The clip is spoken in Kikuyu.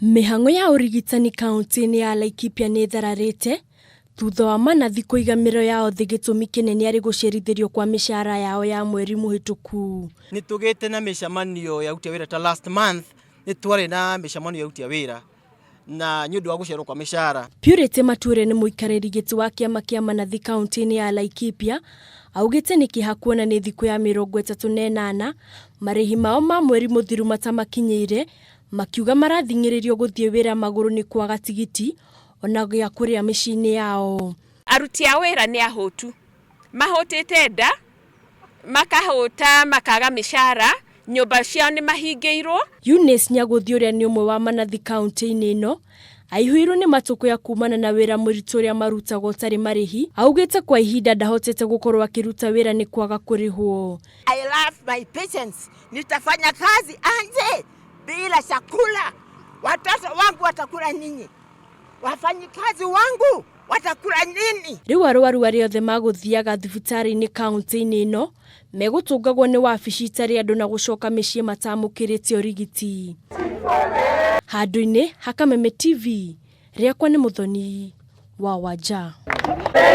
Mĩhang'o ya ũrigitani kauntĩ-inĩ ya Laikipia nĩ ĩthararĩte thutha wa manathi kũiga mĩro yao thĩ, gĩtũmi kĩnene arĩ gũcerithĩrio kwa mĩcara yao ya mweri mũhĩtũku. Nĩ tũgĩte na mĩcemanio ya aruti a wĩra, ta last month nĩ twarĩ na mĩcemanio ya aruti a wĩra na nĩ ũndũ wa gũcererwo kwa mĩcara. Purity Mature nĩ mũikarĩri gĩtĩ wa kĩama kĩa manathi kauntĩ-inĩ ya Laikipia, augĩte nĩ kĩeha kuona nĩ thikũ ya 38 marĩhi mao ma mweri mũthiru matamakinyĩire, makiuga marathing'ĩrĩrio gũthiĩ wĩra magũrũ nĩ kwaga tigiti ona gĩa kũrĩa mĩciĩ-inĩ yao. Aruti a wĩra nĩ ahũtu, mahũtĩte nda, makahũta, makaga mĩcara, nyũmba ciao nĩ mahingĩirwo. Eunice Nyagũthi ũrĩa nĩ ũmwe wa manathi kauntĩ-inĩ ĩno aihũirwo nĩ matũkũya kumana na wĩra mũritũ ũrĩa marutaga ũtarĩ marĩhi, augĩte kwa ihinda ndahotete gũkorwo akĩruta wĩra nĩ kwaga kũrĩhwo. I love my patients. Nitafanya kazi anje bila chakula, watoto wangu watakula nini? Wafanyikazi wangu watakula nini? Rĩu arwaru arĩa othe magũthiaga thibitarĩ-inĩ kauntĩ-inĩ ĩno megũtũngagwo nĩ wabici itarĩ andũ na gũcoka mĩciĩ matamũkĩrĩte ũrigiti. Handũ-inĩ ha Kameme TV, rĩakwa nĩ Mũthoni wa Wanja.